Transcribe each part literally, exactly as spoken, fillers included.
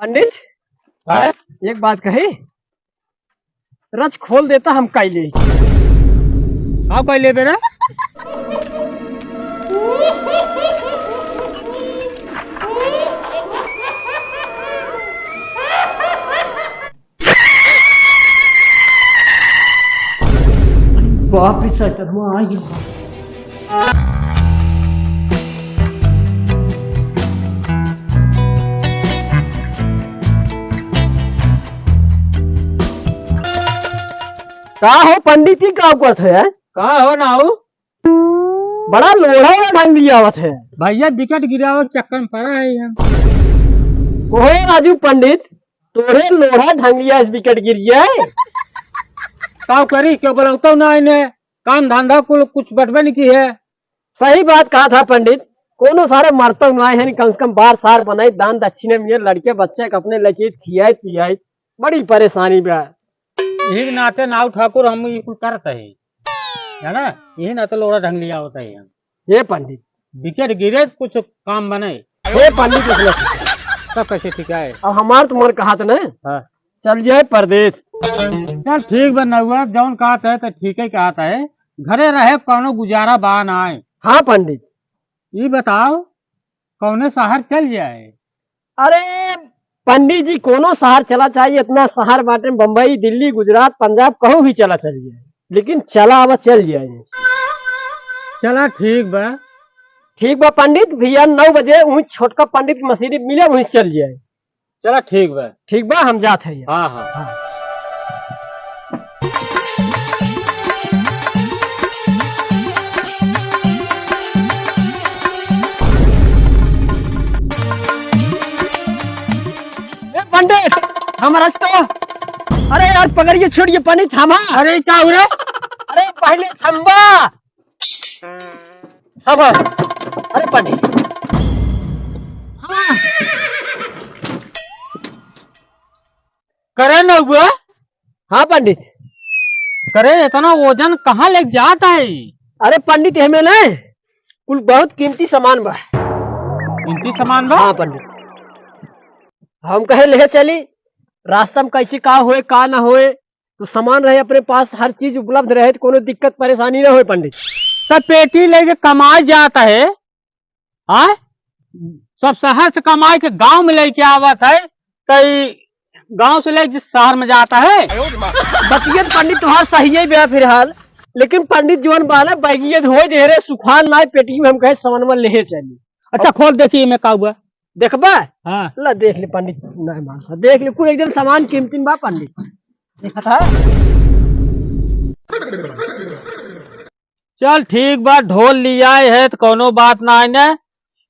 पंडित, हाँ? एक बात कही, रच खोल देता हम काई ले। का काई ले बेरा? बाप रे, सैतनवा आ गया। का हो पंडित जी, का करत है? का हो ना हो? बड़ा लोढ़ा वाला ढंग लिया आवत है। भैया, विकेट गिरावे के चक्कर में पड़ा है हम। ओहो राजू पंडित, तोरे लोढ़ा ढंग लिया इस विकेट गिर जाए। का करी, क्यों बोलौतो ना इन्हें? काम धंधा कुल कुछ बटबे नहीं की है। सही बात कहा था पंडित, कोनो सारे मरतो ना है, कम से कम बार सार बनाई, दान दक्षिणा मिले, लड़के बच्चे के अपने लचित खियाई पियाई, बड़ी परेशानी बा। यही नाते नाऊ ठाकुर हम ई कुल करत है, है ना? यही नाते लोढ़ा ढंग लिया होता है हम। हे पंडित, विकेट गिरे कुछ काम बने। हे पंडित, उसने तब कैसे ठीक है? अब हमार तुम्हार कहा था ना, हाँ। चल जाए परदेश। चल ठीक बा नौआ, जौन कहत है तो ठीक है कहत है, घरे रहे कौनो गुजारा बा नाय। हाँ पंडित। ई बताओ, कौने शहर चल जाए? अरे पंडित जी, कोनो शहर चला चाहिए, इतना शहर बाटे, बम्बई, दिल्ली, गुजरात, पंजाब, कहूँ भी चला चल जाए, लेकिन चला आवा चल जाए। चला ठीक बा। ठीक बा पंडित, भैया नौ बजे वहीं छोटका पंडित के मसीरी मिले, वहीं चल जाए। चला ठीक बा। ठीक बा, हम जात है। हाँ, हाँ। हाँ। ए पंडित, हमारा तो, अरे यार, पकड़िए, छोड़िए, पंडित, थामा। अरे, का हो रे? अरे, पहले थम्बा। थामा। अरे, पंडित। हाँ। करे नौआ? हाँ पंडित। करे इतना वजन कहाँ लेके जात है? अरे पंडित, हमें ना कुल बहुत कीमती सामान बा। कीमती सामान बा? हाँ पंडित, हम कहे ले चली, रास्ता में कैसे का होए का ना होए, तो सामान रहे अपने पास, हर चीज उपलब्ध रहे, तो कोनो दिक्कत परेशानी ना होए पंडित। तो पेटी लेके कमाए जात है, हाँ? सब शहर से कमाए के गांव में लेके आवत है, तो ई गांव से लेके शहर में जात है। बतियत पंडित तुम्हार सही है बे फिलहाल, लेकिन पंडित जीवन बाला बैगियत हो दे रे, सुखान लाए पेटी में, हम कहे सामान में ले चली। अच्छा, खोल देखी, मैं का हुआ। देखबा? हाँ। ला देख ले पंडित, नहीं मानता। देख ले, कुल एकदम सामान कीमतीन बा पंडित। देखा था? चल ठीक बा, ढोल लियाए है तो कोनो बात ना है ने।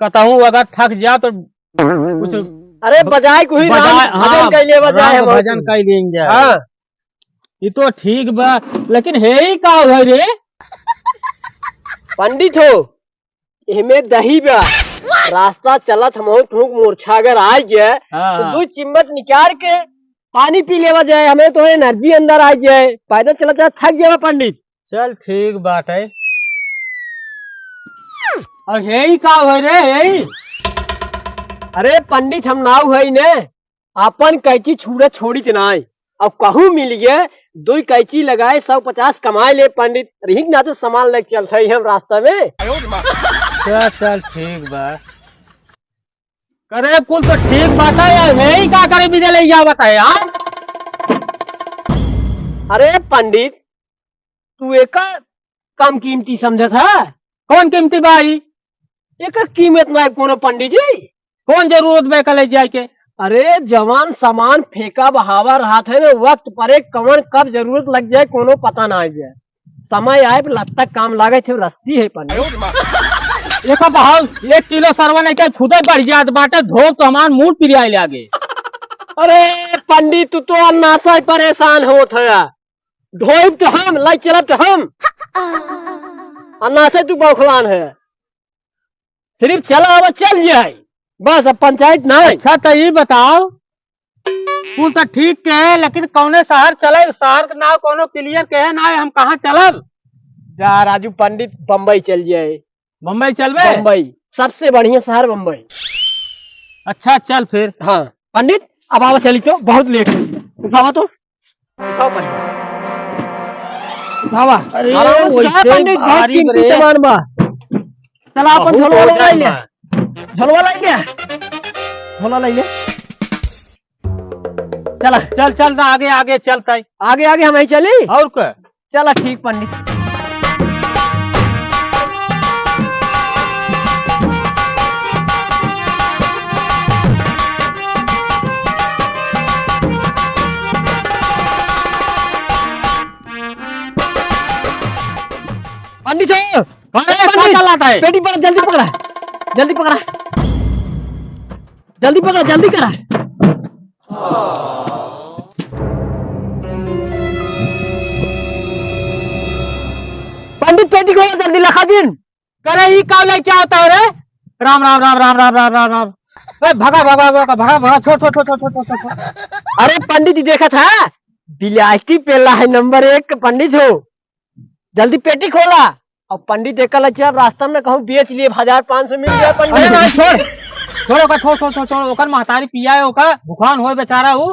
कतहूँ अगर थक जा तो कुछ अरे बजाए को ही बजाए, राम भजन हाँ, कैले बजाए राम हम भजन और। कइ लेंगे। हाँ। ये तो ठीक बा, लेकिन हे ही का है रे? पंडित हो, एहमे दही बा। रास्ता चलत हमहू ठूक मूर्छा अगर आ गया, हाँ, तो हाँ। दो चिम्मच निकाल के पानी पी लेवा जाए, हमें तो एनर्जी अंदर आ जाए। पैदल चलत चलत थक जावा पंडित। चल ठीक बात है। और यही का हो रे, यही? अरे पंडित, हम नाव है ने, अपन कैंची छुड़ा छोड़ी के नाय। अब कहूँ मिल गए, दुई कैंची लगाए, सौ पचास कमाए ले पंडित, रिहिक ना तो सामान लेके चलत है हम रास्ता में। चल, चल, ठीक बा। करे कुल तो ठीक बात है यार, यही का करे बिना ले जावत है यार? अरे पंडित, तू एका कम कीमती समझत है? कौन कीमती बा ई? एकर कीमत ना है कोनो पंडित जी। कौन जरूरत बा एका ले जाए के? अरे जवान सामान फेंका बहावा रहत है ना, वक्त पर एक कवन कब जरूरत लग जाए कोनो पता ना आ जाए। समय आए पर लत्ता काम लागे थे, रस्सी है पंडित। एका बहाव एक किलो सरवन है के खुदे बढ़ जात बाटे, ढोक तो हमार मूड पिरियाए लागे। अरे पंडित, तू तो अन्नासा ही परेशान होत है। ढोइब तो हम, लाई चलब तो हम। अन्नासा तू बौखलान है। सिर्फ चला आवा चल जाए, बस अब पंचायत ना है। अच्छा तो ये बताओ, तू तो ठीक कहे, लेकिन कौने शहर चले? शहर के नाव कौनो क्लियर कहे ना है, हम कहाँ चलब? जा राजू पंडित, बम्बई चल जाए। बम्बई चलबे? बम्बई, सबसे बढ़िया शहर बम्बई। अच्छा चल फिर। हाँ पंडित, अब आवा चली तो, बहुत लेट हो गया। उठावा तो। उठाओ पंडित। उठावा। अरे, आराम से वैसे उठावा पंडित, बहुत भारी कीमती ब्रेक। सामान बा। चला, अपन बहुत झोलवा वजन लाई ले। बा। झोलवा लाई ले। झोला लाई ले। चला। चल, चल ना, आगे, आगे चलता है। आगे, आगे हम ही चली। और का? चला, ठीक पंडित। पंडित हो। अरे, पंडित, का चलाता है? पेटी पकड़ा, जल्दी पकड़ा, जल्दी पकड़ा, जल्दी पकड़ा, जल्दी करा। पंडित, पेटी खोला जल्दी, लखा दिन। करे, ई का लेके आवता है रे? राम, राम, राम। ए, भगा, भगा, भगा, भगा, भगा, छोड़, छोड़। अरे पंडित जी, देखा था, बिलायती पेला है, नंबर एक पंडित हो। जल्दी पेटी खोला। और पंडित एकर लचिया रास्ता में कहूँ बेच लिए, हजार पाँच सौ मिल जाए पंडित। अरे नहीं, छोड़, छोड़ ओकर, छोड़, छोड़, छोड़, छोड़, ओकर महतारी पिया है, ओकर भुखान होए बेचारा उ।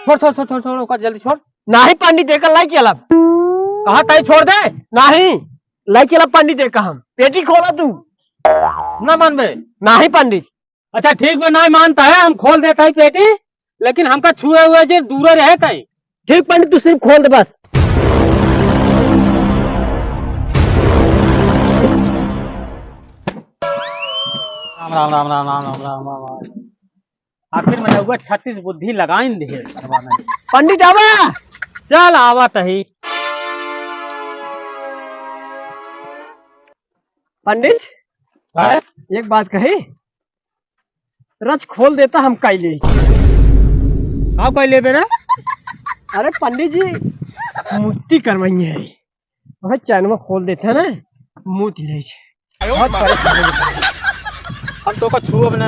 छोड़, छोड़, छोड़, छोड़, छोड़, ओकर जल्दी छोड़। नहीं पंडित, एकर लाई चलब। कहा ताई छोड़ दे। नहीं, लाई चलब पंडित, एकर हम। पेटी खोला तू। ना मानबे? नहीं पंडित। अच्छा ठीक बा, नहीं मानता है, हम खोल देता है पेटी, लेकिन हमका छुए हुए जे दूरे रहे ताई। ठीक पंडित, तू सिर्फ खोल दे बस। राम, राम, राम। आखिर में नौवा छत्तीस बुद्धि लगाइन दे। पंडित आवा। चल आवा तही। पंडित, हैं? एक बात कही, रच खोल देता हम काई ले। का काई लेबे रे? अरे पंडित जी, मुक्ति करवाई है। अगर चैनवा खोल देते हैं ना, मूत ले। बहुत परेशान हो गए। हम तो का छुअब ना।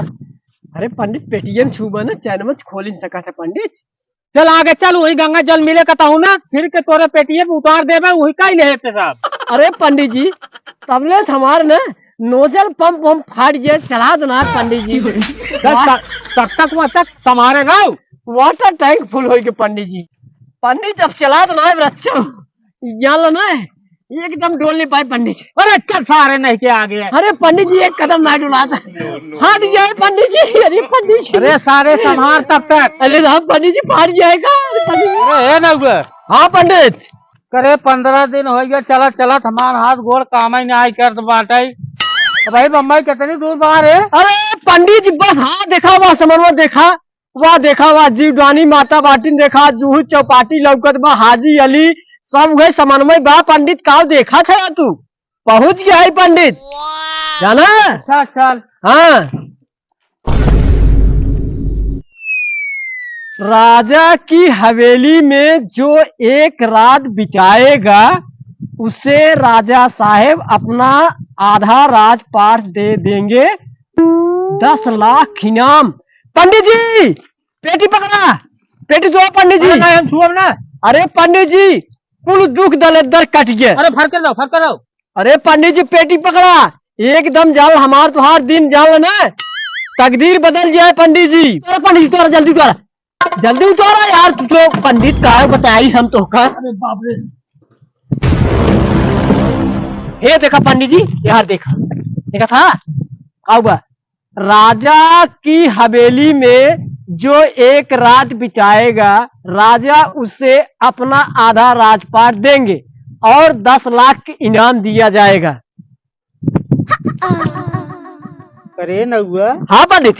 अरे पंडित, पेटियन छुबा ना, चैनवा खोल ही नहीं सका था पंडित। चल आगे चल, वही गंगा जल मिले कहता हूँ ना, छिड़क के तोरे पेटिये पे उतार देबे, वही काई ले है पेशाब। अरे पंडित जी, तबले तो हमार ना नोजल पंप हम फाड़ जे चला देना है पंडित जी। बस स-, तब तक वहाँ तक समारे रहो। वाटर टैंक फुल होई के पंडित जी। पंडित अब चला देना है बच्चा। जान लो ना, एकदम डोल नहीं पाए पंडित जी। अरे चल सारे नहीं के आगे। अरे पंडित जी एक कदम ना डोलाता। फाट जाए पंडित जी, अरे पंडित जी। अरे सारे संभार तब तक। अरे राम पंडित जी फाट जाएगा। अरे पंडित जी। अरे हे नौकर। हाँ पंडित। करे पन्द्रह दिन हो गया चलत चलत हमार हाथ गोड़ काम ही नहीं करत बाटे। तो भाई बम्बई कितनी दूर बाहर है? अरे पंडित जी बस हाँ देखा हुआ समनवा देखा। वाह, देखा वाह, जीवदानी माता बाटिन, देखा, जूहू चौपाटी लौकत बा, हाजी अली, सब उहे समन्वय बा। पंडित, काव देखत है तू? पहुँच गया है पंडित, जाना? अच्छा, चल। हाँ। राजा की हवेली में जो एक रात बिताएगा, उसे राजा साहेब अपना आधा राजपाट दे देंगे, दस लाख इनाम। पंडित जी, पेटी पकड़ा, पेटी दो पंडित जी। अरे नहीं, हम छुअब ना। अरे पंडित जी, कुल दुख दलेदर कट गए। अरे फरके रहो, फरके रहो। अरे पंडित जी, पेटी पकड़ा, एकदम जाल हमार तुहार दिन जाल ना, तकदीर बदल जाए पंडित जी। अरे पंडित जी, उतारा, जल्दी उतारा, जल्दी उतारा यार, तू तो पंडित का है बताई हम तो का। अरे बाप रे। हे देखा पंडित जी, यार देखा, देखा था, का हुआ? राजा की हवेली में जो एक रात बिताएगा, राजा उसे अपना आधा राजपाट देंगे और दस लाख के इनाम दिया जाएगा। अरे नौआ। हाँ पंडित।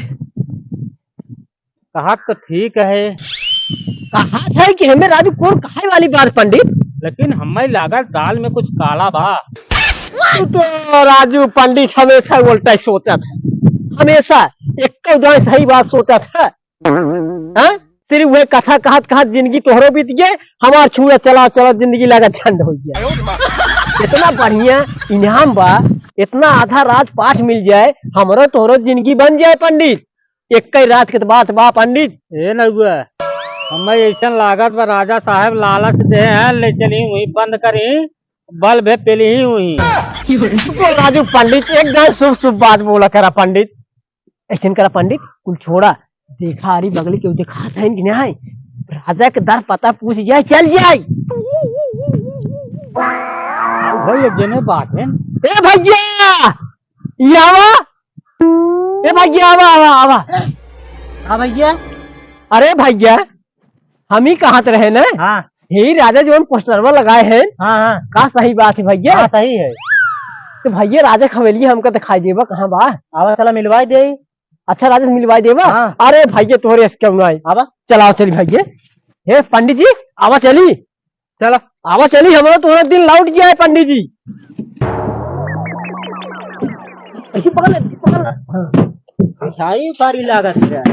कहा तो ठीक है। कहा था कि हमें राजू कौन कहे वाली बात पंडित? लेकिन हमें लागत दाल में कुछ काला बा। तू तो राजू पंडित हमेशा उल्टा ही सोचत है, हमेशा एक दाएं सही बात सोचत है। हाँ? सिर्फ वह कथा कहत कहत जिंदगी तोहरो बीत गए, हमार छुआ चला चला जिंदगी लागत झंड हो गया। इतना बढ़िया इनाम बा, इतना आधा राजपाट मिल जाए, हमरो तोहरो जिंदगी बन जाए पंडित। एक ही रात के तो बात बा पंडित। ए नौआ, हमें ऐसन लागत बा राजा साहब लालच दे हैं, ले चली वहीं बंद करी, बल्ब है पेली ही हुई। तो राजू पंडित एकदम शुभ शुभ बात बोला करा पंडित, ऐसन करा पंडित, कुल छोड़ा, देखा, अरे बगली के देखात है कि नहीं? राजा के दर पता पूछ जाए, चल जाए। भाई, एक जने बात है। ए भैया, ये आवा। ए भैया, आवा, आवा, आवा। हाँ भैया। अरे भैया, हम ही कहत रहे ना। हाँ। हे राजा जौन पोस्टरवा लगाए हैं। हाँ, हाँ। का सही बात है भैया? हाँ, सही है। तो भैया, राजा के हवेली हमका दिखाई देबा, कहाँ बा? आवा, चला मिलवाई दे। अच्छा, राजा से मिलवाई देबा? हाँ। अरे भैया, तोहरे से क्यों ना आई? आवा। चलाओ, चली भैया। हे पंडित जी, आवा चली। चला। आवा चली, हमारा तोहरा दिन लौट गया है पंडित जी। ऐसे पकड़ ले, पकड़ ले। हाँ। भाई, भारी लागत है।